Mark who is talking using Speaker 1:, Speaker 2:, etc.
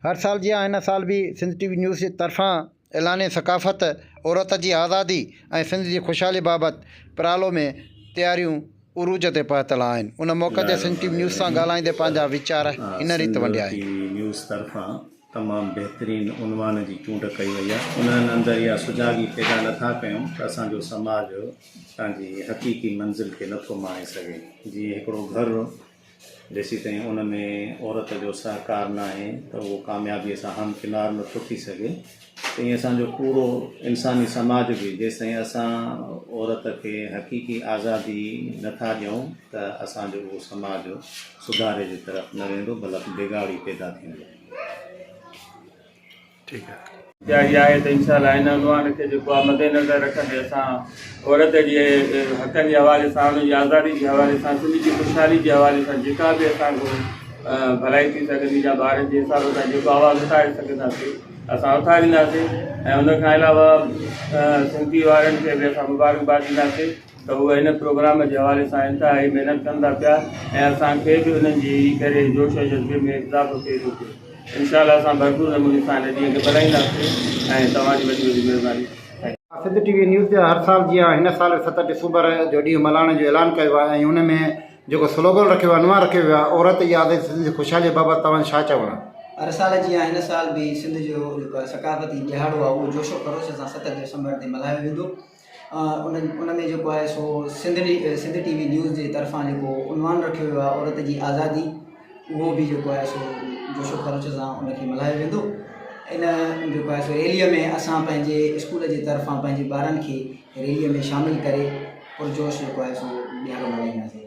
Speaker 1: هر سال جيان هن سال به سنڌ ٽي وي نيوز جي طرفان اعلان ثقافت، عورت جي آزادي ۽ سنڌ جي خوشحالي بابت پرالو ۾ تياريون عروج تي پهتل آهن. ان موقعي تي سنڌ ٽي وي نيوز سان ڳالهائيندي پنهنجا ويچار هن ريت
Speaker 2: سنڌ
Speaker 1: ونڊيا
Speaker 2: ٽي
Speaker 1: آهن.
Speaker 2: وي نيوز طرفان تمام بهترين عنوان جي چونڊ ڪئي وئي آهي. انهن اندر اها سجاڳي پيدا نٿا ڪيون ته اسان جو سماج پنهنجي حقيقي منزل کي نٿو ماڻي سگهي. جيئن هڪڙو گهر جيسيتائين ان ۾ عورت جو سهڪار ناهي ته اهو ڪاميابيء سان همڪنار نٿو ٿي سگهي تيئن اسان جو پورو انساني سماج به جيستائين اسان عورت کي حقيقي آزادي نٿا ڏيون ته اسان جو اهو سماج سڌاري جي طرف نه ويندو بلڪ بگاڙ ئي پيدا ٿيندو.
Speaker 1: ٺيڪ آهي.
Speaker 3: تياري آهي ته انشاء الله ان عنوان کي جيڪو آهي مد نظر رکندي اسان عورت جي حقن جي حوالي سان ان جي آزادي جي حوالي سان سنڌ جي خوشحالي جي حوالي سان جيڪا به اسان کان ڀلائي ٿي سگهندي يا ٻارن جي حساب سان جيڪو آواز اٿاري سگهنداسين اسان اٿارينداسين ۽ ان کان علاوه سنڌي وارن کي به اسان مبارڪباد ڏينداسين ته هو هن پروگرام جي حوالي سان انتهائي محنت ڪن ٿا پيا ۽ اسان کي به انهن جي ڪري جوش ۽ جذبي ۾ اضافو ٿئي ٿو پيو. انشاء الله اسان ڀرپور نموني سان هن ڏينهن کي ملهائينداسين ۽ توهان جي وڏي وڏي مهرباني. Thank.
Speaker 1: Sindh T V news هر سال جيان هن سال به ست ڊسمبر جو ڏينهن ملهائڻ جو اعلان ڪيو آهي ۽ ان ۾ جيڪو سلوگن رکيو ويو آهي عنوان رکيو ويو آهي عورت جي آزادي سنڌ جي خوشحالي بابت توهان جو ڇا چوڻ آهي؟
Speaker 4: هر سال جيان هن سال به سنڌ جو جيڪو ثقافتي ڏهاڙو آهي اهو جوش و خروش سان ست ڊسمبر تي ملهايو ويندو. ان ان ۾ جيڪو آهي سو سنڌ سنڌ ٽي وي نيوز جي طرفان جيڪو عنوان رکيو ويو آهي عورت جي آزادي اهو به جيڪو آهي سو جوش و خروش سان ان کي ملهايو ويندو ان جيڪو آهي سو ريليء ۾ اسان پنهنجي اسڪول جي طرفان پنهنجي ٻارن کي ريليء ۾ شامل ڪري پرجوش جيڪو آهي سو ڏيهاڙو ملهائينداسين.